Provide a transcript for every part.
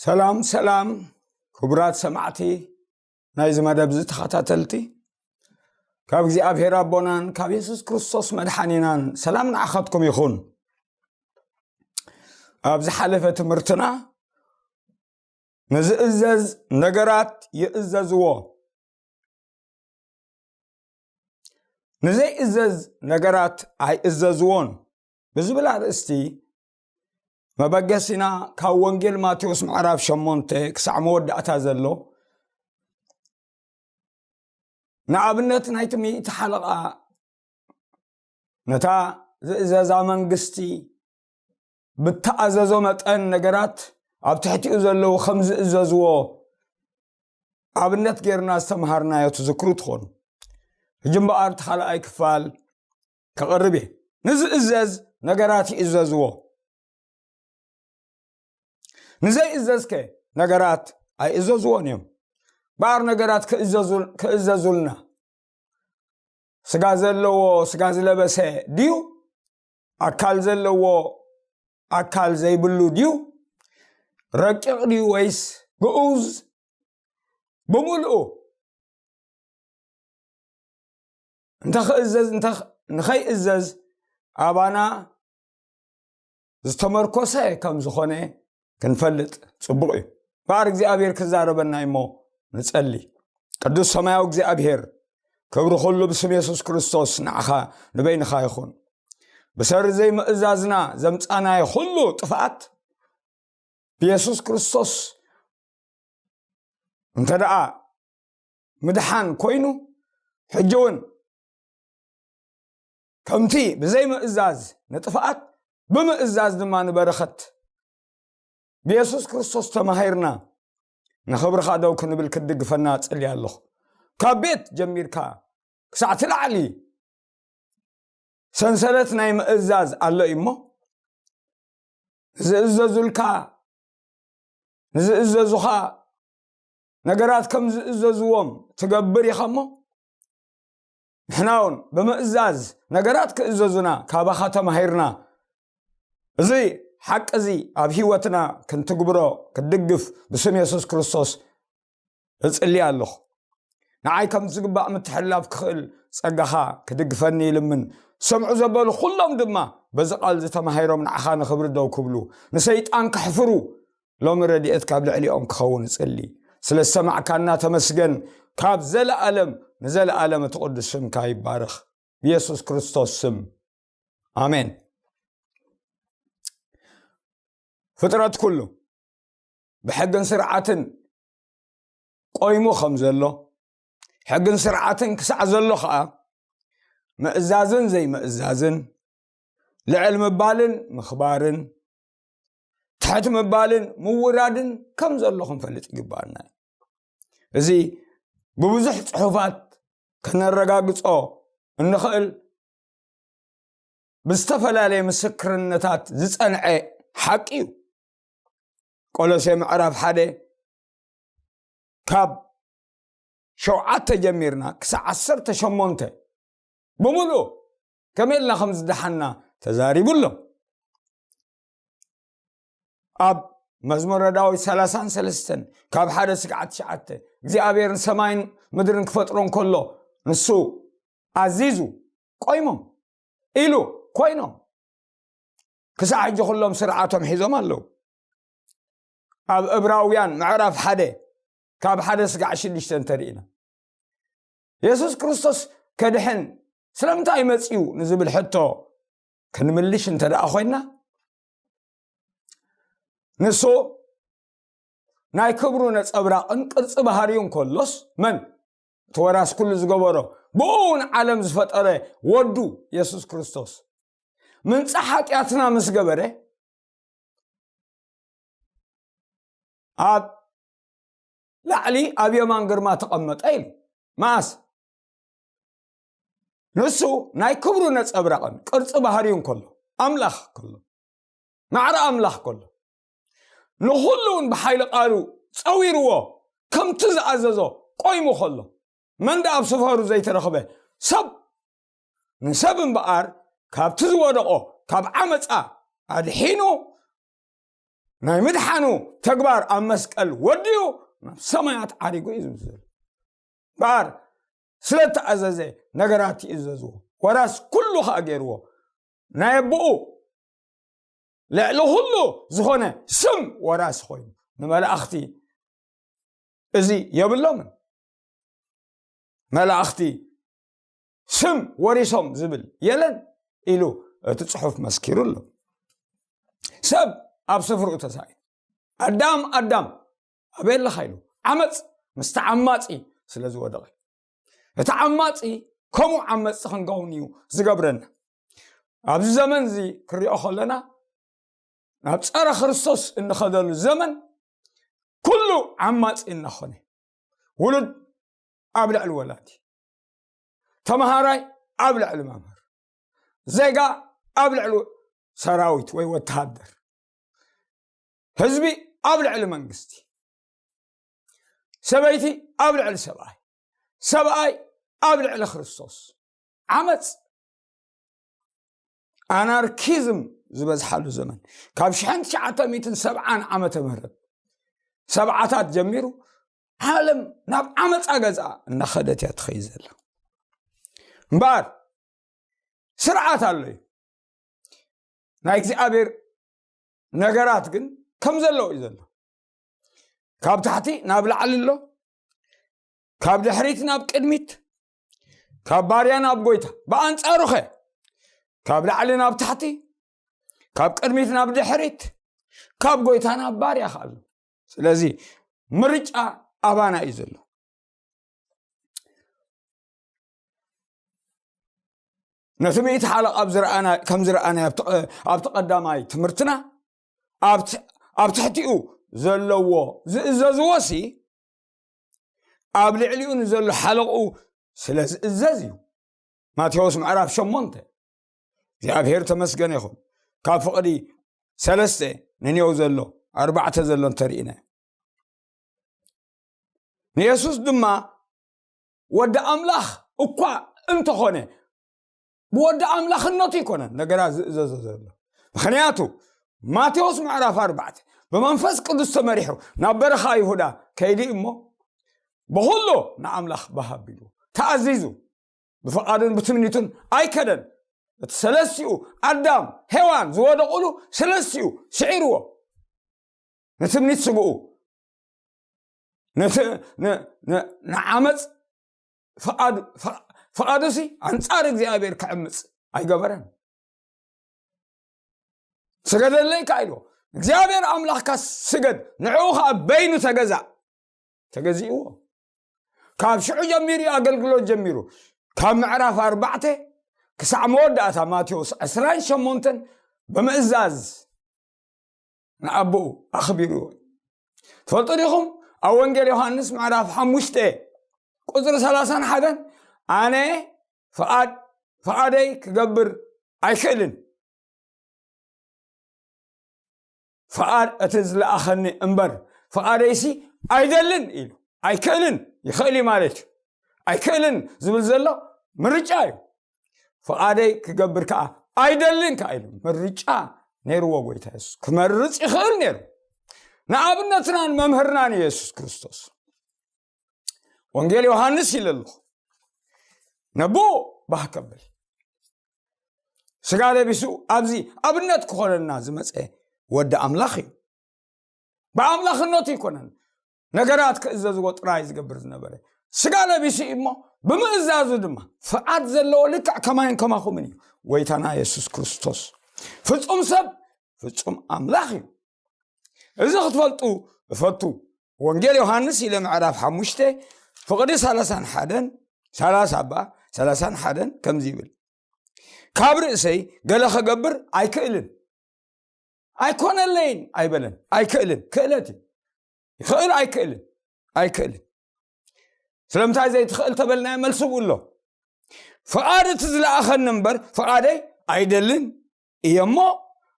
ሰላም ሰላም፣ ክቡራት ሰማዕቲ ናይዚ መደብ እዚ ተኸታተልቲ፣ ካብ እግዚኣብሔር ኣቦናን ካብ የሱስ ክርስቶስ መድሓኒናን ሰላም ንዓኻትኩም ይኹን። ኣብ ዝሓለፈ ትምህርትና ንዝእዘዝ ነገራት ይእዘዝዎ፣ ንዘይእዘዝ ነገራት ኣይእዘዝዎን ብዝብል ኣርእስቲ መበገሲና ካብ ወንጌል ማቴዎስ ምዕራፍ ሸሞንተ ክሳዕ መወዳእታ ዘሎ፣ ንኣብነት ናይቲ ሚእቲ ሓለቓ ነታ ዝእዘዛ መንግስቲ ብተኣዘዞ መጠን ነገራት ኣብ ትሕቲኡ ዘለዉ ከም ዝእዘዝዎ ኣብነት ጌርና ዝተምሃርናዮ ትዝክሩ ትኾኑ። ሕጂ እምበኣር እቲ ካልኣይ ክፋል ከቕርብ እየ። ንዝእዘዝ ነገራት ይእዘዝዎ፣ ንዘይእዘዝከ ነገራት ኣይእዘዝዎን እዮም። እምበኣር ነገራት ክእዘዙ- ክእዘዙልና፣ ስጋ ዘለዎ ስጋ ዝለበሰ ድዩ? ኣካል ዘለዎ ኣካል ዘይብሉ ድዩ? ረቂቕ ድዩ ወይስ ግኡዝ? ብምልኡ እንተ ክእዘዝ እንተ ንኸይእዘዝ ኣባና ዝተመርኮሰ ከም ዝኾነ ክንፈልጥ ጽቡቕ እዩ። እምበኣር እግዚኣብሔር ክዛረበና እሞ ንጸሊ። ቅዱስ ሰማያዊ እግዚኣብሔር፣ ክብሪ ኩሉ ብስም የሱስ ክርስቶስ ንዓኻ ንበይንኻ ይኹን። ብሰሪ ዘይምእዛዝና ዘምጻናዮ ኩሉ ጥፍኣት ብየሱስ ክርስቶስ እንተ ደኣ ምድሓን ኮይኑ፣ ሕጂ እውን ከምቲ ብዘይምእዛዝ ንጥፍኣት ብምእዛዝ ድማ ንበረኸት ብየሱስ ክርስቶስ ተማሂርና ንኽብርኻ ደው ክንብል ክትድግፈና እጽሊ ኣለኹ። ካብ ቤት ጀሚርካ ክሳዕ እቲ ላዕሊ ሰንሰለት ናይ ምእዛዝ ኣሎ እዩ እሞ፣ ዝእዘዙልካ ንዝእዘዙኻ ነገራት ከም ዝእዘዝዎም ትገብር ኢኻ እሞ፣ ንሕና እውን ብምእዛዝ ነገራት ክእዘዙና ካባኻ ተማሂርና፣ እዚ ሓቂ እዚ ኣብ ህይወትና ክንትግብሮ ክድግፍ ብስም የሱስ ክርስቶስ እጽሊ ኣለኹ። ንዓይ ከም ዝግባእ ምትሕልላፍ ክኽእል ጸጋኻ ክድግፈኒ ይልምን። ሰምዑ ዘበሉ ኩሎም ድማ በዚ ቃል ዝተማሂሮም ንዓኻ ንኽብሪ ደው ክብሉ፣ ንሰይጣን ከሕፍሩ፣ ሎሚ ረድኤት ካብ ልዕሊኦም ክኸውን እጽሊ። ስለ ዝሰማዕካና ተመስገን። ካብ ዘለኣለም ንዘለኣለም እቲ ቅዱስ ስምካ ይባረኽ። ብየሱስ ክርስቶስ ስም፣ ኣሜን። ፍጥረት ኩሉ ብሕግን ስርዓትን ቆይሙ ከም ዘሎ፣ ሕግን ስርዓትን ክሳዕ ዘሎ ኸኣ፣ ምእዛዝን ዘይምእዛዝን፣ ልዕል ምባልን ምኽባርን፣ ትሕት ምባልን ምውራድን ከም ዘሎ ክንፈልጥ ይግባኣና እዩ። እዚ ብብዙሕ ጽሑፋት ከነረጋግጾ እንኽእል፣ ብዝተፈላለየ ምስክርነታት ዝጸንዐ ሓቂ እዩ። ቆሎሴ ምዕራፍ ሓደ ካብ ሸውዓተ ጀሚርና ክሳዕ ዓሰርተ ሸሞንተ ብምሉእ ከመይ ኢልና ከም ዝደሓና ተዛሪቡ ኣሎ። ኣብ መዝሙረ ዳዊት ሰላሳን ሰለስተን ካብ ሓደ ስግዓት ትሽዓተ፣ እግዚኣብሔር ንሰማይን ምድርን ክፈጥሮ እንከሎ ንሱ ኣዚዙ ቆይሞም ኢሉ ኮይኖም ክሳዕ ሕጂ ኩሎም ስርዓቶም ሒዞም ኣለዉ። ኣብ እብራውያን ምዕራፍ ሓደ ካብ ሓደ ስጋዕ ሽዱሽተ እንተርኢና፣ የሱስ ክርስቶስ ከድሕን ስለምንታይ መጺኡ ንዝብል ሕቶ ክንምልሽ እንተ ደኣ ኮይንና፣ ንሱ ናይ ክብሩ ነጸብራቕን ቅርጺ ባህሪኡን ከሎስ፣ መን እቲ ወራስ ኩሉ ዝገበሮ፣ ብኡ እውን ዓለም ዝፈጠረ ወዱ የሱስ ክርስቶስ ምንጻሕ ሓጢኣትና ምስ ገበረ፣ ኣብ ላዕሊ ኣብ የማን ግርማ ተቐመጠ ኢሉ። መኣስ? ንሱ ናይ ክብሩ ነጸብራቕን ቅርጺ ባህሪኡን ከሎ፣ ኣምላኽ ከሎ፣ ማዕረ ኣምላኽ ከሎ፣ ንኹሉ እውን ብሓይሊ ቃሉ ጸዊርዎ፣ ከምቲ ዝኣዘዞ ቆይሙ ከሎ፣ መን ደኣ ኣብ ሰፈሩ ዘይተረኽበ ሰብ፣ ንሰብ እምበኣር ካብቲ ዝወደቖ ካብ ዓመጻ ኣድሒኑ፣ ናይ ምድሓኑ ተግባር ኣብ መስቀል ወዲኡ ናብ ሰማያት ዓሪጉ እዩ ዝብል ዘሎ። እምበኣር ስለ እተኣዘዘ ነገራት ይእዘዝዎ፣ ወራስ ኩሉ ኸኣ ገይርዎ፣ ናይ ኣቦኡ ልዕሊ ኩሉ ዝኾነ ስም ወራሲ ኮይኑ። ንመላእኽቲ እዚ የብሎምን። መላእኽቲ ስም ወሪሶም ዝብል የለን ኢሉ እቲ ጽሑፍ መስኪሩ ኣሎ። ሰብ ኣብ ስፍርኡ ተሳኢኑ፣ ኣዳም ኣዳም ኣበይ ኣለኻ ኢሉ ዓመፅ ምስቲ ዓማፂ ስለ ዝወደቐ፣ እቲ ዓማፂ ከምኡ ዓመፅቲ ክንከውን እዩ ዝገብረና። ኣብዚ ዘመን እዚ ክሪኦ ከለና ናብ ጸረ ክርስቶስ እንኸደሉ ዘመን ኩሉ ዓማጺ እናኾነ፣ ውሉድ ኣብ ልዕሊ ወላዲ፣ ተምሃራይ ኣብ ልዕሊ መምህር፣ ዜጋ ኣብ ልዕሊ ሰራዊት ወይ ወተሃደር፣ ህዝቢ ኣብ ልዕሊ መንግስቲ፣ ሰበይቲ ኣብ ልዕሊ ሰብኣይ፣ ሰብኣይ ኣብ ልዕሊ ክርስቶስ። ዓመፅ፣ ኣናርኪዝም ዝበዝሓሉ ዘመን፣ ካብ ሽሕን ትሽዓተ ሚእትን ሰብዓን ዓመተ ምህረት ሰብዓታት ጀሚሩ ዓለም ናብ ዓመፃ ገዛ እናኸደት እያ ትኸይድ ዘላ። እምበኣር ስርዓት ኣሎ እዩ። ናይ እግዚኣብሔር ነገራት ግን ከም ዘለዎ እዩ ዘሎ። ካብ ታሕቲ ናብ ላዕሊ ኣሎ፣ ካብ ድሕሪት ናብ ቅድሚት፣ ካብ ባርያ ናብ ጎይታ። ብኣንጻሩኸ ካብ ላዕሊ ናብ ታሕቲ፣ ካብ ቅድሚት ናብ ድሕሪት፣ ካብ ጎይታ ናብ ባርያ ከ ኣሎ። ስለዚ ምርጫ ኣባና እዩ ዘሎ። ነቲ ሚእቲ ሓለቓ ኣብ ዝረኣና-፣ ከም ዝረኣናዮ ኣብቲ ቀ-፣ ኣብቲ ቀዳማይ ትምህርትና፣ ኣብቲ-፣ ኣብ ትሕቲኡ ዘለዎ ዝእዘዝዎ ሲ ኣብ ልዕሊኡ ንዘሎ ሓለቕኡ ስለ ዝእዘዝ እዩ። ማቴዎስ ምዕራፍ ሸሞንተ። እግዚኣብሔር ተመስገነ ይኹን። ካብ ፍቕዲ ሰለስተ ንኔው ዘሎ፣ ኣርባዕተ ዘሎ እንተርኢና፣ ንየሱስ ድማ ወዲ ኣምላኽ እኳ እንተኾነ፣ ብወዲ ኣምላኽነቱ ኣይኮነን ነገራት ዝእዘዞ ዘሎ። ምኽንያቱ ማቴዎስ ምዕራፍ ኣርባዕተ ብመንፈስ ቅዱስ ተመሪሑ ናብ በረኻ ይሁዳ ከይዲ እሞ፣ ብኹሉ ንኣምላኽ ባህ ኣቢሉ ተኣዚዙ፣ ብፍቓዱን ብትምኒቱን ኣይከደን። እቲ ሰለስቲኡ ኣዳም ሄዋን ዝወደቑሉ ሰለስቲኡ ስዒርዎ። ንትምኒት ስግኡ፣ ነት-፣ ን-፣ ን-፣ ንዓመፅ ፍቓዱ፣ ፍቓ-፣ ፍቓዱሲ ኣንጻር እግዚኣብሔር ክዕምፅ ኣይገበረን። ስገደለይ ከኣ ኢልዎ። እግዚኣብሔር ኣምላኽካ ስገድ፣ ንዕኡ ኸኣ በይኑ ተገዛእ። ተገዚእዎ። ካብ ሽዑ ጀሚሩ እዩ ኣገልግሎት ጀሚሩ። ካብ ምዕራፍ ኣርባዕተ ክሳዕ መወዳእታ ማቴዎስ ዕስራን ሸሞንተን ብምእዛዝ ንኣቦኡ ኣኽቢርዎ። ትፈልጡ ዲኹም? ኣብ ወንጌል ዮሃንስ ምዕራፍ ሓሙሽተ ቁጽሪ ሰላሳን ሓደን፣ ኣነ ፍቓድ-፣ ፍቓደይ ክገብር ኣይክእልን፣ ፍቓድ እቲ ዝለኣኸኒ እምበር ፍቓደይሲ ኣይደልን ኢሉ። ኣይክእልን፣ ይኽእል እዩ ማለት እዩ። ኣይክእልን ዝብል ዘሎ ምርጫ እዩ። ፍቓደይ ክገብር ከኣ ኣይደልን ከኣ ኢሉ። ምርጫ ነይርዎ ጎይታ የሱስ። ክመርጽ ይኽእል ነይሩ። ንኣብነትናን መምህርናን የሱስ ክርስቶስ። ወንጌል ዮሃንስ ኢለ ኣለኹ። ነቦ ባህ ከብል። ስጋ ለቢሱ ኣብዚ ኣብነት ክኾነና ዝመጸ ወዲ ኣምላኽ እዩ። ብኣምላኽነቱ ኣይኮነን ነገራት ክእዘዝዎ ጥራይ ዝገብር ዝነበረ። ስጋ ለቢሱ እዩ እሞ ብምእዛዙ ድማ ፍቓድ ዘለዎ ልክዕ ከማይን ከማኹምን እዩ ጎይታና የሱስ ክርስቶስ። ፍጹም ሰብ፣ ፍጹም ኣምላኽ እዩ። እዚ ክትፈልጡ እፈቱ። ወንጌል ዮሃንስ ኢለ ምዕራፍ ሓሙሽተ ፍቕዲ ሰላሳን ሓደን፣ ሰላሳ እባ፣ ሰላሳን ሓደን ከምዚ ይብል፣ ካብ ርእሰይ ገለ ኸገብር ኣይክእልን፣ ኣይኮነለይን ኣይበለን። ኣይክእልን፣ ክእለት እዩ። ይኽእል ኣይክእልን፣ ኣይክእልን። ስለምንታይ ዘይትኽእል ተበልናዮ? መልሱ ብኡ ኣሎ። ፍቓድ እቲ ዝለኣኸኒ እምበር ፍቓደይ ኣይደልን እየ እሞ፣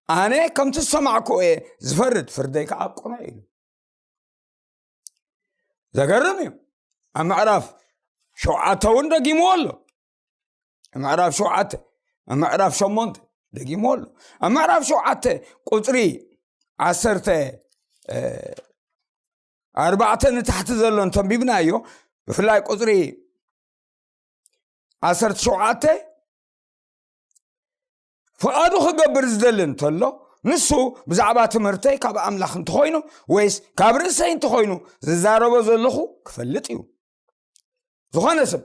ኣነ ከምቲ ዝሰማዕክዎ እየ ዝፈርድ፣ ፍርደይ ከዓ ቅኑዕ እዩ ኢሉ። ዘገርም እዩ። ኣብ ምዕራፍ ሸውዓተ እውን ደጊምዎ ኣሎ። ኣብ ምዕራፍ ሸውዓተ፣ ኣብ ምዕራፍ ሸሞንተ ደጊምዎ ኣሎ። ኣብ ምዕራፍ ሸውዓተ ቁጽሪ ዓሰርተ ኣርባዕተ ንታሕቲ ዘሎ እንተንቢብናዮ፣ ብፍላይ ቁፅሪ ዓሰርተ ሸውዓተ፣ ፍቓዱ ክገብር ዝደሊ እንተሎ፣ ንሱ ብዛዕባ ትምህርተይ ካብ ኣምላኽ እንተኾይኑ ወይስ ካብ ርእሰይ እንተኾይኑ ዝዛረቦ ዘለኹ ክፈልጥ እዩ። ዝኾነ ሰብ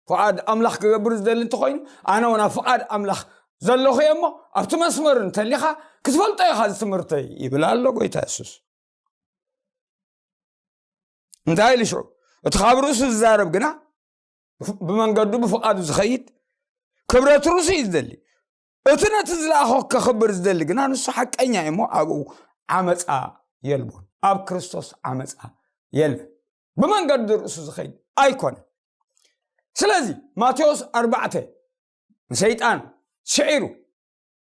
ፍቓድ ኣምላኽ ክገብር ዝደሊ እንተኾይኑ፣ ኣነ እውን ኣብ ፍቓድ ኣምላኽ ዘለኹ እየ እሞ፣ ኣብቲ መስመር እንተሊኻ ክትፈልጦ ኢኻ እዚ ትምህርተይ፣ ይብል ኣሎ ጎይታ የሱስ። እንታይ ኢሉ ሽዑ? እቲ ካብ ርእሱ ዝዛረብ ግና ብመንገዱ ብፍቓዱ ዝኸይድ ክብረት ርእሱ እዩ ዝደሊ። እቲ ነቲ ዝለኣኾ ከኽብር ዝደሊ ግና ንሱ ሓቀኛ እዩ እሞ ኣብኡ ዓመፃ የልቦን። ኣብ ክርስቶስ ዓመፃ የለን። ብመንገዲ ርእሱ ዝኸይድ ኣይኮነን። ስለዚ ማቴዎስ ኣርባዕተ ንሰይጣን ስዒሩ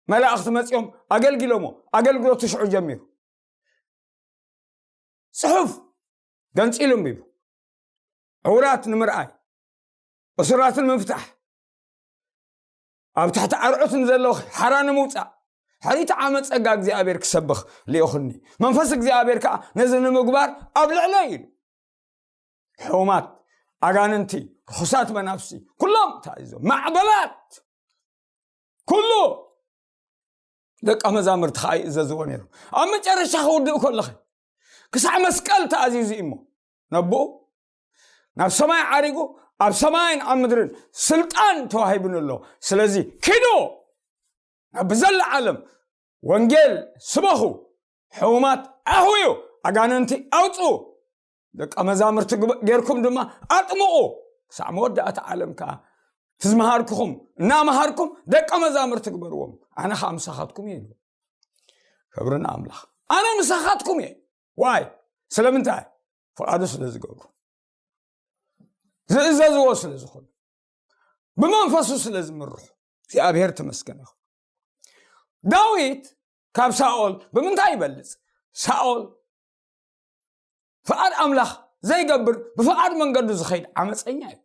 መላእኽቲ መፂኦም ኣገልጊሎሞ ኣገልግሎቱ ሽዑ ጀሚሩ። ጽሑፍ ገንጺሉ ኣንቢቡ። ዕውራት ንምርኣይ፣ እሱራት ንምፍታሕ፣ ኣብ ትሕቲ ኣርዑት ንዘለዉ ሓራ ንምውጻእ፣ ሕሪቲ ዓመት ጸጋ እግዚኣብሔር ክሰብኽ ልኢኹኒ፣ መንፈስ እግዚኣብሔር ከኣ ነዚ ንምግባር ኣብ ልዕለይ ኢሉ። ሕሙማት፣ ኣጋንንቲ፣ ርኹሳት መናፍስቲ፣ ኩሎም ተኣዚዞም። ማዕበላት፣ ኩሉ ደቀ መዛሙርቲ ከኣ ይእዘዝዎ ነይሩ። ኣብ መጨረሻ ክውድእ ከለኸ ክሳዕ መስቀል ተኣዚዙ እዩ እሞ፣ ነብኡ ናብ ሰማይ ዓሪጉ፣ ኣብ ሰማይን ኣብ ምድርን ስልጣን ተዋሂቡኒ ኣሎ። ስለዚ ኪዱ፣ ናብ ብዘላ ዓለም ወንጌል ስበኹ፣ ሕሙማት ኣህውዩ፣ ኣጋንንቲ ኣውጽኡ፣ ደቀ መዛሙርቲ ግበ-፣ ጌርኩም ድማ ኣጥምቑ፣ ክሳዕ መወዳእታ ዓለም ከኣ እቲ ዝመሃርኩኹም እናመሃርኩም ደቀ መዛሙርቲ ግበርዎም፣ ኣነ ኸኣ ምሳኻትኩም እየ ኢሉ። ክብሪ ንኣምላኽ። ኣነ ምሳኻትኩም እየ። ዋይ? ስለምንታይ? ፍቓዱ ስለ ዝገብሩ፣ ዝእዘዝዎ ስለ ዝኾኑ፣ ብመንፈሱ ስለ ዝምርሑ። እግዚኣብሔር ተመስገን ይኹን። ዳዊት ካብ ሳኦል ብምንታይ ይበልጽ? ሳኦል ፍቓድ ኣምላኽ ዘይገብር፣ ብፍቓድ መንገዱ ዝኸይድ ዓመፀኛ እዩ።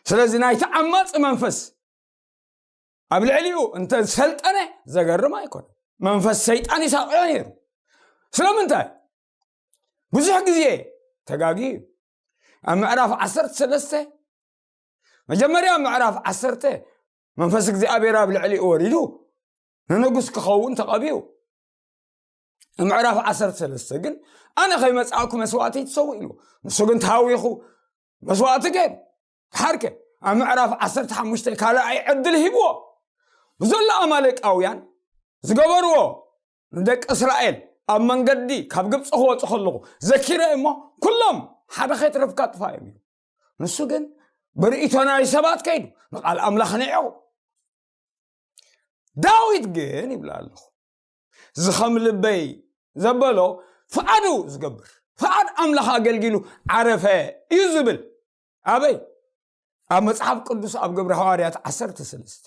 ስለዚ ናይቲ ዓማፂ መንፈስ ኣብ ልዕሊኡ እንተ ዝሰልጠነ ዘገርም ኣይኮነ። መንፈስ ሰይጣን ይሳቕዮ ነይሩ። ስለምንታይ? ብዙሕ ግዜ ተጋጊ እዩ። ኣብ ምዕራፍ ዓሰርተ ሰለስተ፣ መጀመርያ ምዕራፍ ዓሰርተ፣ መንፈስ እግዚኣብሔር ኣብ ልዕሊኡ ወሪዱ ንንጉስ ክኸውን ተቐቢኡ። ምዕራፍ ዓሰርተ ሰለስተ ግን፣ ኣነ ከይመጻእኩ መስዋእቲ ትሰውእ ኢሉ። ንሱ ግን ተሃዊኹ መስዋእቲ ገይሩ ተሓርከ። ኣብ ምዕራፍ ዓሰርተ ሓሙሽተ ካልኣይ ዕድል ሂብዎ። ብዘሎ ኣማሌቃውያን ዝገበርዎ ንደቂ እስራኤል ኣብ መንገዲ ካብ ግብፂ ክወፁ ከለኹ ዘኪረ እሞ፣ ኩሎም ሓደ ከይትረፍካ ጥፋ እዮም ኢሉ። ንሱ ግን ብርእይቶ ናይ ሰባት ከይዱ ንቓል ኣምላኽ ንዒቑ። ዳዊት ግን ይብላ ኣለኹ፣ እዚ ከም ልበይ ዘበሎ ፍቓዱ ዝገብር፣ ፍቓድ ኣምላኽ ኣገልጊሉ ዓረፈ እዩ ዝብል። ኣበይ? ኣብ መጽሓፍ ቅዱስ ኣብ ግብሪ ሃዋርያት ዓሰርተ ሰለስተ።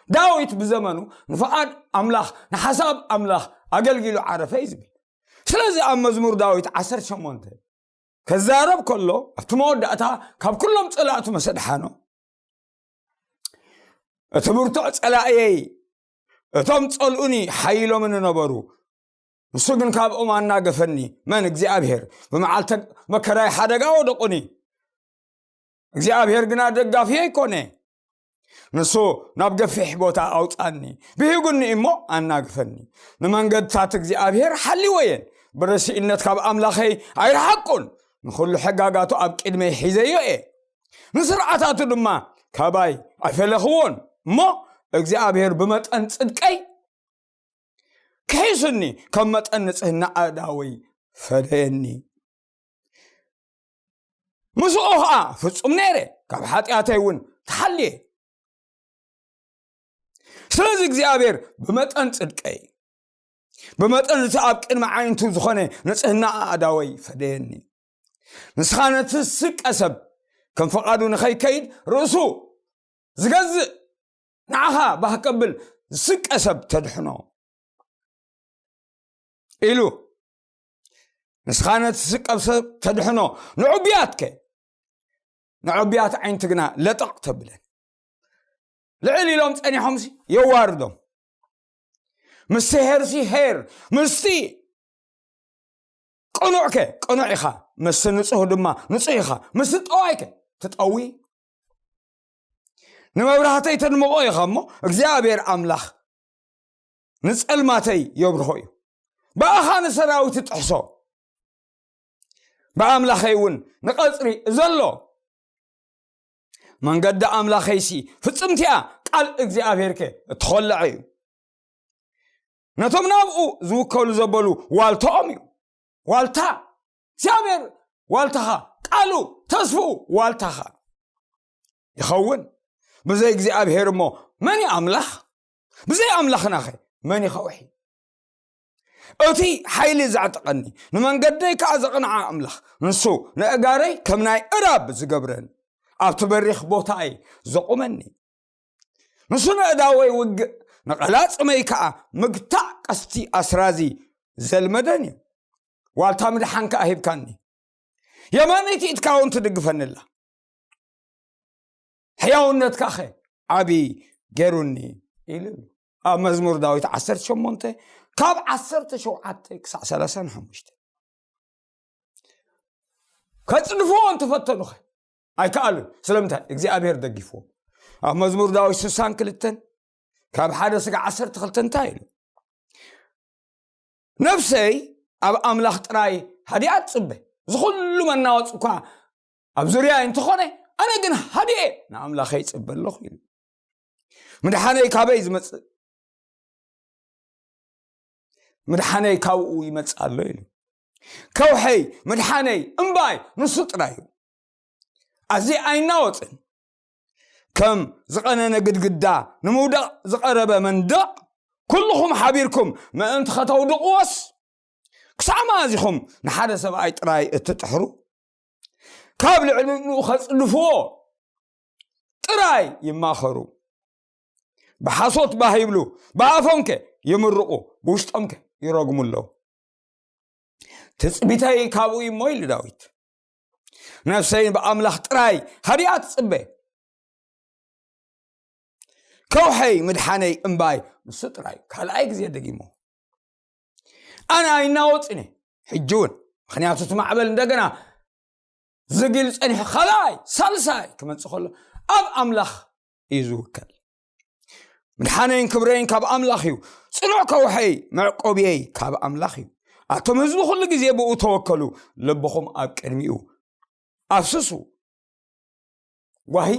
ዳዊት ብዘመኑ ንፍቓድ ኣምላኽ፣ ንሓሳብ ኣምላኽ ኣገልጊሉ ዓረፈ እዩ ዝብል። ስለዚ ኣብ መዝሙር ዳዊት ዓሰርተ ሸሞንተ ከዛረብ ከሎ፣ ኣብቲ መወዳእታ ካብ ኩሎም ጸላእቱ መሰ ድሓኖ፣ እቲ ብርቱዕ ጸላእየይ፣ እቶም ጸልኡኒ ሓይሎምኒ ነበሩ፣ ንሱ ግን ካብኦም ኣናገፈኒ። መን? እግዚኣብሔር። ብመዓልተ መከራይ ሓደጋ ወደቑኒ፣ እግዚኣብሔር ግና ደጋፊየይ ኮነ። ንሱ ናብ ገፊሕ ቦታ ኣውጻኒ፣ ብሂጉኒ እሞ ኣናግፈኒ። ንመንገድታት እግዚኣብሔር ሓልወየን፣ ብረሲእነት ካብ ኣምላኸይ ኣይረሓቁን። ንኹሉ ሕጋጋቱ ኣብ ቅድመይ ሒዘዮ እየ፣ ንስርዓታቱ ድማ ካባይ ኣይፈለኽዎን። እሞ እግዚኣብሔር ብመጠን ጽድቀይ ክሒሱኒ፣ ከም መጠን ንጽህና ኣእዳወይ ፈደየኒ። ምስኡ ኸዓ ፍጹም ነይረ፣ ካብ ሓጢኣተይ እውን ተሓልየ። ስለዚ እግዚኣብሔር ብመጠን ጽድቀይ፣ ብመጠን እቲ ኣብ ቅድሚ ዓይንቱ ዝኾነ ንጽህና ኣእዳወይ ፈደየኒ። ንስኻ ነቲ ስቀ ሰብ ከም ፍቓዱ ንኸይከይድ ርእሱ ዝገዝእ፣ ንዓኻ ባህ ከብል ዝስቀ ሰብ ተድሕኖ ኢሉ። ንስኻ ነቲ ስቀ ሰብ ተድሕኖ፣ ንዕቡያትከ? ንዕቡያት ዓይንቲ ግና ለጠቕ ተብለን። ልዕል ኢሎም ጸኒሖምሲ የዋርዶም። ምስቲ ሄርሲ ሄር፣ ምስቲ ቅኑዕከ ቅኑዕ ኢኻ፣ ምስቲ ንጹህ ድማ ንጹህ ኢኻ፣ ምስቲ ጠዋይከ ትጠዊ። ንመብራህተይ ተድምቖ ኢኻ እሞ፣ እግዚኣብሔር ኣምላኽ ንጸልማተይ የብርሆ እዩ። ብኣኻ ንሰራዊት እጥሕሶ፣ ብኣምላኸይ እውን ንቐጽሪ እዘሎ። መንገዲ ኣምላኸይሲ ፍጽምቲ እያ፣ ቃል እግዚኣብሔርከ እትኾልዐ እዩ። ነቶም ናብኡ ዝውከሉ ዘበሉ ዋልታኦም እዩ። ዋልታ እግዚኣብሔር ዋልታኻ፣ ቃሉ ተስፍኡ ዋልታኻ ይኸውን። ብዘይ እግዚኣብሔር እሞ መን እዩ ኣምላኽ? ብዘይ ኣምላኽናኸ መን እዩ ከውሒ? እቲ ሓይሊ ዘዕጠቐኒ፣ ንመንገደይ ከኣ ዘቕንዓ ኣምላኽ፣ ንሱ ንእጋረይ ከም ናይ እራብ ዝገብረን፣ ኣብቲ በሪኽ ቦታይ ዘቑመኒ። ንሱ ነእዳወይ ውግእ፣ ንቐላጽመይ ከኣ ምግታእ ቀስቲ ኣስራዚ ዘልመደን እዩ። ዋልታ ምድሓን ከኣ ሂብካኒ፣ የማነይቲ ኢድካ እውን ትድግፈኒ ኣላ። ሕያውነትካኸ ዓቢ ገይሩኒ ኢሉ እዩ። ኣብ መዝሙር ዳዊት ዓሰርተ ሸሞንተ ካብ ዓሰርተ ሸውዓተ ክሳዕ ሰላሳን ሓሙሽተ። ከጽድፍዎ እንተፈተኑኸ ኣይከኣሉን። ስለምንታይ? እግዚኣብሔር ደጊፍዎ። ኣብ መዝሙር ዳዊት ስሳን ክልተን ካብ ሓደ ስጋ ዓሰርተ ክልተ እንታይ ኢሉ? ነፍሰይ ኣብ ኣምላኽ ጥራይ ሃዲኣ ትጽበ። እዚ ኩሉ መናወጽ እኳ ኣብ ዙርያ እንተኾነ፣ ኣነ ግን ሃዲኤ ንኣምላኸይ ይጽበ ኣለኹ ኢሉ። ምድሓነይ ካበይ ዝመጽእ? ምድሓነይ ካብኡ ይመጽእ ኣሎ ኢሉ። ከውሐይ፣ ምድሓነይ፣ እምባይ ንሱ ጥራይ እዩ። ኣዚ ኣይናወጽን። ከም ዝቐነነ ግድግዳ፣ ንምውዳቕ ዝቐረበ መንደቕ፣ ኩልኹም ሓቢርኩም ምእንቲ ኸተውድቕዎስ፣ ክሳዕ መኣዚኹም ንሓደ ሰብኣይ ጥራይ እትጥሕሩ? ካብ ልዕሊኡ ኸጽድፍዎ ጥራይ ይማኸሩ። ብሓሶት ባህ ይብሉ፣ ብኣፎምከ ይምርቑ፣ ብውሽጦምከ ይረግሙ ኣለዉ። ትጽቢተይ ካብኡ እዩ እሞ ኢሉ ዳዊት። ነፍሰይ ብኣምላኽ ጥራይ ሃዲኣ ትጽበ። ከውሐይ ምድሓነይ እምባይ ንሱ ጥራይ። ካልኣይ ግዜ ደጊሞ፣ ኣነ ኣይናወጽን እየ ሕጂ እውን፣ ምኽንያቱ እቲ ማዕበል እንደገና ዝግል ጸኒሑ ካልኣይ ሳልሳይ ክመጽእ ከሎ ኣብ ኣምላኽ እዩ ዝውከል። ምድሓነይን ክብረይን ካብ ኣምላኽ እዩ። ጽኑዕ ከውሐይ መዕቆብየይ ካብ ኣምላኽ እዩ። ኣቶም ህዝቢ ኩሉ ግዜ ብኡ ተወከሉ፣ ልብኹም ኣብ ቅድሚኡ ኣፍስሱ። ጓሂ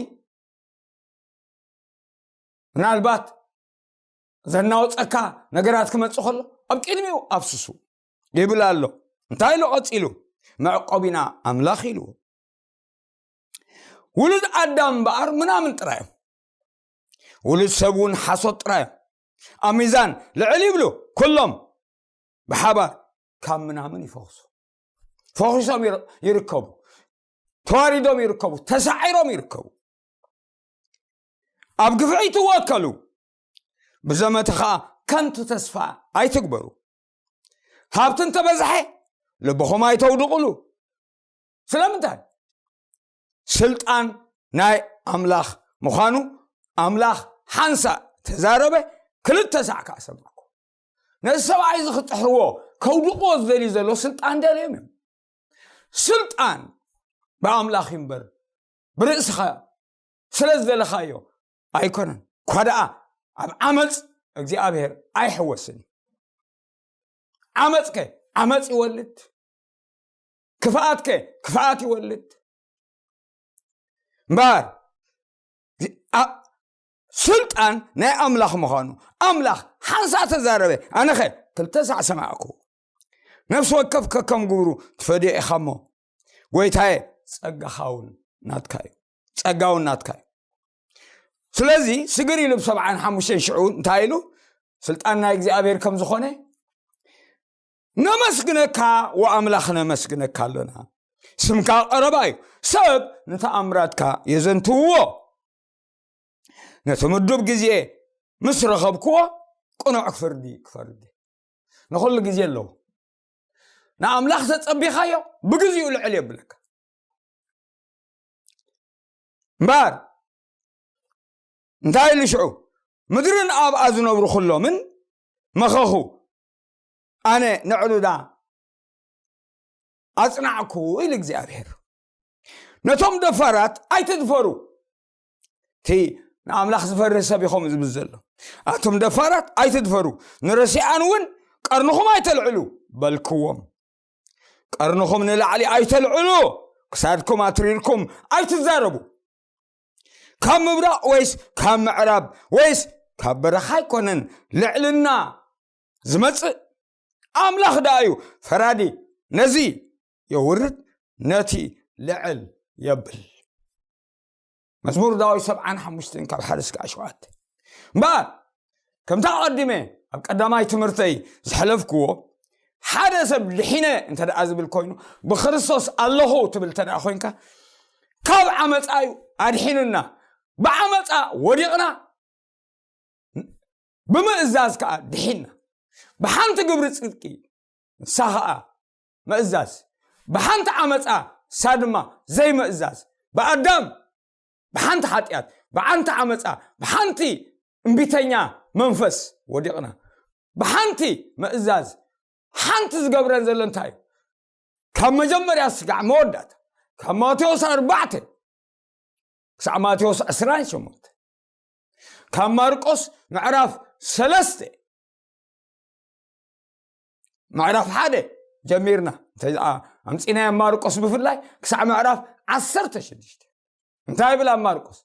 ምናልባት ዘናውጸካ ነገራት ክመጽእ ከሎ ኣብ ቅድሚኡ ኣፍስሱ ይብል ኣሎ። እንታይ ኢሉ ቀጺሉ? መዕቆቢና ኣምላኽ ኢልዎ። ውሉድ ኣዳም እምበኣር ምናምን ጥራይ እዮም። ውሉድ ሰብ እውን ሓሶት ጥራይ እዮም። ኣብ ሚዛን ልዕል ይብሉ፣ ኩሎም ብሓባር ካብ ምናምን ይፈኽሱ። ፈኺሶም ይር- ይርከቡ፣ ተዋሪዶም ይርከቡ፣ ተሳዒሮም ይርከቡ። ኣብ ግፍዒ ትወከሉ፣ ብዘመተ ኸኣ ከንቱ ተስፋ ኣይትግበሩ። ሃብቲ እንተበዝሐ ልብኹም ኣይተውድቕሉ። ስለምንታይ? ስልጣን ናይ ኣምላኽ ምዃኑ ኣምላኽ ሓንሳእ ተዛረበ፣ ክልተ ሳዕ ከኣ ሰማዕኩ። ነዚ ሰብኣይ እዚ ክጥሕርዎ፣ ከውድቕዎ ዝደልዩ ዘለዉ ስልጣን ደልዮም እዮም። ስልጣን ብኣምላኽ እዩ እምበር ብርእስኻ ስለ ዝደለኻዮ ኣይኮነን። እኳ ደኣ ኣብ ዓመፅ እግዚኣብሔር ኣይሕወስን እዩ። ዓመፅከ ዓመፅ ይወልድ፣ ክፍኣትከ ክፍኣት ይወልድ። እምበኣር ኣ- ስልጣን ናይ ኣምላኽ ምዃኑ ኣምላኽ ሓንሳእ ተዛረበ። ኣነኸ ክልተ ሳዕ ሰማዕኩ። ነፍሲ ወከፍ ከከም ግብሩ ትፈድዮ ኢኻ እሞ፣ ጎይታየ፣ ጸጋኻ እውን ናትካ እዩ፣ ጸጋ እውን ናትካ እዩ። ስለዚ ስግር ኢሉ ብ ሰብዓን ሓሙሽተን ሽዑ እንታይ ኢሉ? ስልጣን ናይ እግዚኣብሔር ከም ዝኾነ ነመስግነካ፣ ወኣምላኽ ነመስግነካ ኣሎና። ስምካ ቀረባ እዩ። ሰብ ንተኣምራትካ የዘንትውዎ። ነቲ ምዱብ ግዜ ምስ ረኸብክዎ ቅኑዕ ፍርዲ ክፈርድ ንኹሉ ግዜ ኣለዎ። ንኣምላኽ ተጸቢኻዮ ብግዜኡ ልዕል የብለካ። እምበኣር እንታይ ኢሉ ሽዑ? ምድርን ኣብኣ ዝነብሩ ኩሎምን መኸኹ፣ ኣነ ንዕሉዳ ኣጽናዕኩ ኢሉ እግዚኣብሔር። ነቶም ደፋራት ኣይትድፈሩ። እቲ ንኣምላኽ ዝፈርህ ሰብ ኢኹም ዝብል ዘሎ። ኣቶም ደፋራት ኣይትድፈሩ፣ ንረሲኣን እውን ቀርንኹም ኣይተልዕሉ በልክዎም። ቀርንኹም ንላዕሊ ኣይተልዕሉ፣ ክሳድኩም ኣትሪርኩም ኣይትዛረቡ። ካብ ምብራቕ ወይስ ካብ ምዕራብ ወይስ ካብ በረኻ ኣይኮነን ልዕልና ዝመጽእ፣ ኣምላኽ ደኣ እዩ ፈራዲ። ነዚ የውርድ፣ ነቲ ልዕል የብል። መዝሙር ዳዊት ሰብዓን ሓሙሽተን ካብ ሓደ እስካብ ሸውዓተ። እምበኣር ከምታ ኣቐዲመ ኣብ ቀዳማይ ትምህርተይ ዝሕለፍክዎ፣ ሓደ ሰብ ድሒነ እንተ ደኣ ዝብል ኮይኑ፣ ብክርስቶስ ኣለኹ ትብል እንተ ደኣ ኮይንካ፣ ካብ ዓመፃ እዩ ኣድሒኑና። ብዓመፃ ወዲቕና፣ ብምእዛዝ ከኣ ድሒንና። ብሓንቲ ግብሪ ጽድቂ፣ ንሳ ኸኣ ምእዛዝ፣ ብሓንቲ ዓመጻ፣ ንሳ ድማ ዘይምእዛዝ። ብኣዳም ብሓንቲ ሓጢኣት፣ ብሓንቲ ዓመጻ፣ ብሓንቲ እምቢተኛ መንፈስ ወዲቕና። ብሓንቲ ምእዛዝ፣ ሓንቲ ዝገብረን ዘሎ እንታይ እዩ? ካብ መጀመርያ ስጋዕ መወዳእታ፣ ካብ ማቴዎስ ኣርባዕተ ክሳዕ ማቴዎስ ዕስራን ሸሞንተ፣ ካብ ማርቆስ ምዕራፍ ሰለስተ፣ ምዕራፍ ሓደ ጀሚርና፣ እንተ ኣምጺናዮ ማርቆስ ብፍላይ ክሳዕ ምዕራፍ ዓሰርተ ሽዱሽተ። እንታይ ይብል ኣብ ማርቆስ?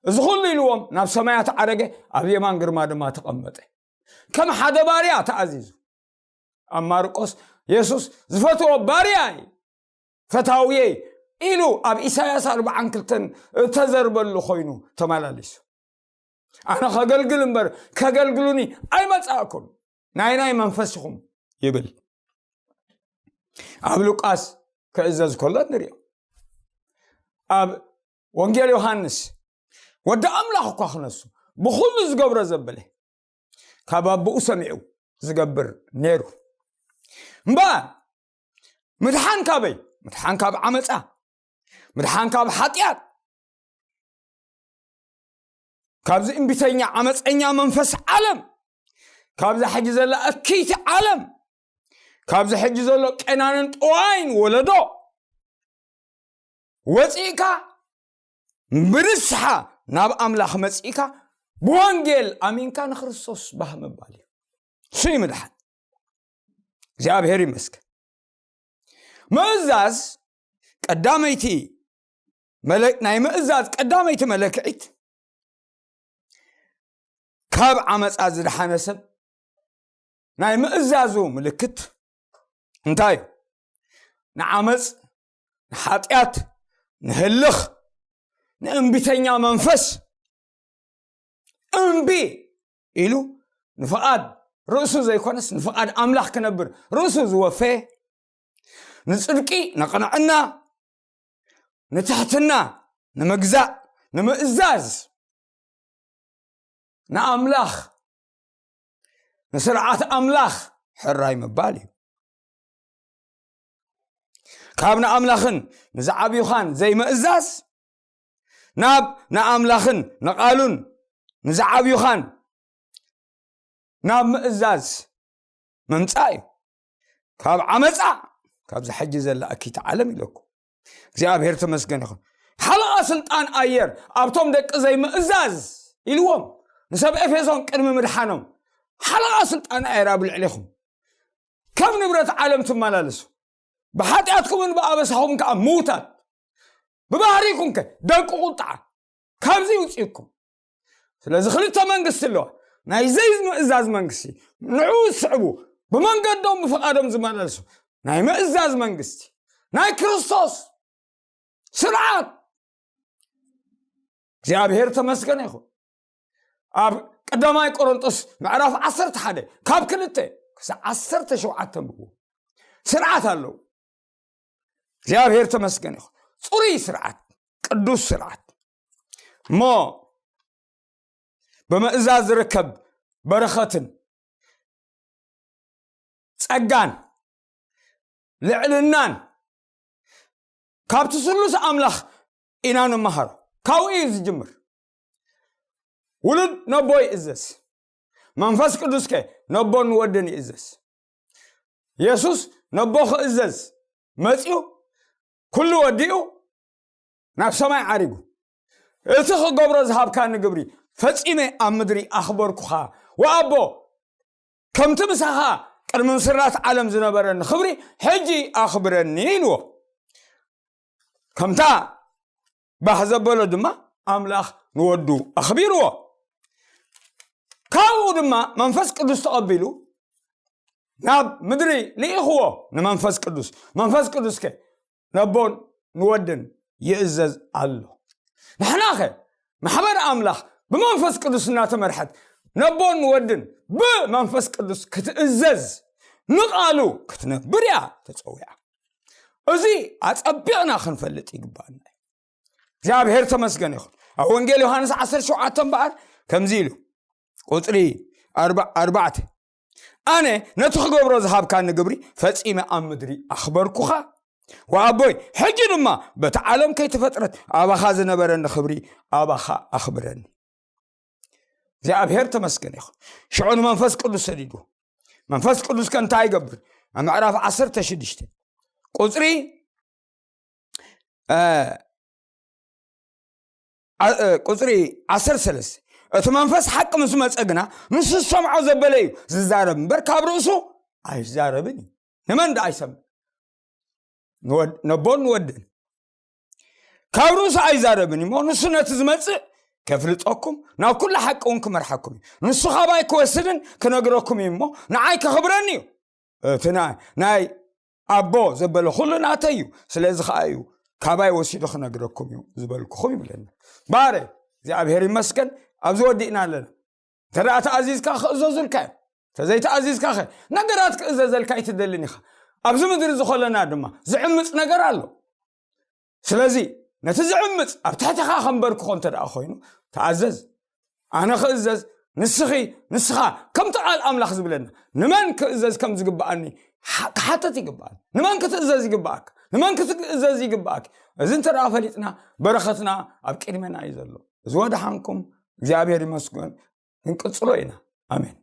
እዚ ኩሉ ኢልዎም ናብ ሰማያት ዓረገ፣ ኣብ የማን ግርማ ድማ ተቐመጠ። ከም ሓደ ባርያ ተኣዚዙ። ኣብ ማርቆስ የሱስ ዝፈትዎ ባርያይ፣ ፈታውየይ ኢሉ ኣብ ኢሳያስ ኣርባዓን ክልተን እተዘርበሉ ኮይኑ ተመላሊሱ። ኣነ ከገልግል እምበር ከገልግሉኒ ኣይመጻእኩን፣ ናይ ናይ መንፈስ ኢኹም ይብል። ኣብ ሉቃስ ክእዘዝ ከሎ ንሪኦ። ኣብ ወንጌል ዮሃንስ፣ ወዲ ኣምላኽ እኳ ክነሱ ብኹሉ ዝገብሮ ዘበለ፣ ካብ ኣቦኡ ሰሚዑ ዝገብር ነይሩ። እምበኣር ምድሓን ካበይ? ምድሓን ካብ ዓመፃ፣ ምድሓን ካብ ሓጢኣት፣ ካብዚ እምቢተኛ ዓመፀኛ መንፈስ ዓለም፣ ካብዛ ሕጂ ዘላ እክይቲ ዓለም፣ ካብዚ ሕጂ ዘሎ ቄናንን ጠዋይን ወለዶ ወፂእካ፣ ብንስሓ ናብ ኣምላኽ መፂእካ፣ ብወንጌል ኣሚንካ ንክርስቶስ ባህ ምባል እዩ። እሱ እዩ ምድሓን። እግዚኣብሔር ይመስገን። ምእዛዝ ቀዳመይቲ መለ-፣ ናይ ምእዛዝ ቀዳመይቲ መለክዒት፣ ካብ ዓመፃ ዝደሓነ ሰብ ናይ ምእዛዙ ምልክት እንታይ እዩ? ንዓመፅ፣ ንሓጢኣት፣ ንህልኽ፣ ንእምቢተኛ መንፈስ እምቢ ኢሉ፣ ንፍቓድ ርእሱ ዘይኮነስ ንፍቓድ ኣምላኽ ክነብር ርእሱ ዝወፈየ፣ ንጽድቂ፣ ንቕንዕና፣ ንትሕትና፣ ንምግዛእ፣ ንምእዛዝ፣ ንኣምላኽ፣ ንስርዓት ኣምላኽ ሕራይ ምባል እዩ። ካብ ንኣምላኽን ንዝዓብዩኻን ዘይምእዛዝ፣ ናብ ንኣምላኽን ንቓሉን ንዝዓብዩኻን ናብ ምእዛዝ ምምጻእ እዩ። ካብ ዓመጻ፣ ካብዚ ሕጂ ዘላ እኪት ዓለም ኢለኩም። እግዚኣብሔር ተመስገን ይኹን። ሓለቓ ስልጣን ኣየር ኣብቶም ደቂ ዘይምእዛዝ ኢልዎም፣ ንሰብ ኤፌሶን ቅድሚ ምድሓኖም፣ ሓለቓ ስልጣን ኣየር ኣብ ልዕሌኹም፣ ከም ንብረት ዓለም ትመላለሱ፣ ብሓጢኣትኩምን ብኣበሳኹምን ከኣ ምዉታት፣ ብባህሪኩምከ ደቂ ቁጥዓ፣ ካብዚ ይውፅእኩም። ስለዚ ክልተ መንግስቲ ኣለዋ። ናይ ዘይምእዛዝ መንግስቲ፣ ንዑ ዝስዕቡ፣ ብመንገዶም ብፍቓዶም ዝመላለሱ፣ ናይ ምእዛዝ መንግስቲ፣ ናይ ክርስቶስ ስርዓት። እግዚኣብሔር ተመስገን ይኹን። ኣብ ቀዳማይ ቆሮንጦስ ምዕራፍ ዓሰርተ ሓደ ካብ ክልተ ክሳብ ዓሰርተ ሸውዓተ ኣንብቡ። ስርዓት ኣለዉ። እግዚኣብሔር ተመስገን ይኹን። ጽሩይ ስርዓት፣ ቅዱስ ስርዓት። እሞ ብምእዛዝ ዝርከብ በረኸትን ጸጋን ልዕልናን ካብቲ ስሉስ ኣምላኽ ኢና ንመሃሮ። ካብኡ እዩ ዝጅምር። ውሉድ ነቦ ይእዘዝ። መንፈስ ቅዱስከ ነቦን ወድን ይእዘዝ። የሱስ ነቦ ክእዘዝ መጺኡ፣ ኩሉ ወዲኡ ናብ ሰማይ ዓሪጉ። እቲ ክገብሮ ዝሃብካኒ ግብሪ ፈጺመ ኣብ ምድሪ ኣኽበርኩኻ። ወኣቦ፣ ከምቲ ምሳኻ ቅድሚ ምስራት ዓለም ዝነበረኒ ክብሪ ሕጂ ኣኽብረኒ ኢልዎ። ከምታ ባህ ዘበሎ ድማ ኣምላኽ ንወዱ ኣኽቢርዎ። ካብኡ ድማ መንፈስ ቅዱስ ተቐቢሉ ናብ ምድሪ ልኢኽዎ ንመንፈስ ቅዱስ። መንፈስ ቅዱስከ ነቦን ንወድን ይእዘዝ ኣሎ። ንሕናኸ ማሕበር ኣምላኽ ብመንፈስ ቅዱስ እናተመርሐት ነቦን ንወድን ብመንፈስ ቅዱስ ክትእዘዝ ንቓሉ ክትነብር እያ ተጸዊዓ። እዚ ኣጸቢቕና ክንፈልጥ ይግባና። እግዚኣብሔር ተመስገን ይኹን። ኣብ ወንጌል ዮሃንስ ዓሰርተ ሸውዓተ እምበኣር ከምዚ ኢሉ፣ ቁጽሪ ኣርባ- ኣርባዕተ፣ ኣነ ነቲ ክገብሮ ዝሃብካኒ ግብሪ ፈጺመ ኣብ ምድሪ ኣኽበርኩኻ። ወኣቦይ፣ ሕጂ ድማ በቲ ዓለም ከይተፈጥረት ኣባኻ ዝነበረኒ ክብሪ ኣባኻ ኣኽብረኒ። እግዚኣብሔር ተመስገን ይኹን። ሽዑ ንመንፈስ ቅዱስ ሰዲዱ። መንፈስ ቅዱስ ከ እንታይ ይገብር? ኣብ ምዕራፍ ዓሰርተ ሽዱሽተ ቁጽሪ እ፣ ዓ- እ፣ ቁጽሪ ዓሰርተ ሰለስተ፣ እቲ መንፈስ ሓቂ ምስ መጸ ግና ንሱ ዝሰምዖ ዘበለ እዩ ዝዛረብ እምበር ካብ ርእሱ ኣይዛረብን እዩ። ንመን ደኣ ይሰምዕ? ንወድ- ነቦን ንወድን። ካብ ርእሱ ኣይዛረብን እዩ እሞ ንሱ ነቲ ዝመጽእ ከፍልጠኩም ናብ ኩሉ ሓቂ እውን ክመርሓኩም እዩ። ንሱ ካባይ ክወስድን ክነግረኩም እዩ እሞ ንዓይ ከኽብረኒ እዩ። እቲ ናይ- ናይ ኣቦ ዘበለ ኩሉ ናተይ እዩ። ስለዚ ከዓ እዩ ካባይ ወሲዱ ክነግረኩም እዩ ዝበልኩኹም ይብለና። ባረ እግዚኣብሔር ይመስገን። ኣብዚ ወዲእና ኣለና። እንተ ደኣ ተኣዚዝካ ክእዘዙልካ እዮም። እንተዘይተኣዚዝካ ኸ ነገራት ክእዘዘልካ ኣይትደልን ኢኻ። ኣብዚ ምድሪ ዝኾለና ድማ ዝዕምፅ ነገር ኣሎ። ስለዚ ነቲ ዝዕምፅ ኣብ ትሕትኻ ከንበርክኾ እንተ ደኣ ኮይኑ ተኣዘዝ። ኣነ ክእዘዝ፣ ንስኺ ንስኻ ከምቲ ቃል ኣምላኽ ዝብለና ንመን ክእዘዝ ከም ዝግብኣኒ ሓ- ክሓተት ይግብኣኒ። ንመን ክትእዘዝ ይግብኣካ? ንመን ክትእዘዝ ይግብኣኪ? እዚ እንተ ደኣ ፈሊጥና በረኸትና ኣብ ቅድሜና እዩ ዘሎ። እዚ ወደሓንኩም እግዚኣብሔር ይመስገን። ክንቅጽሎ ኢና። ኣሜን።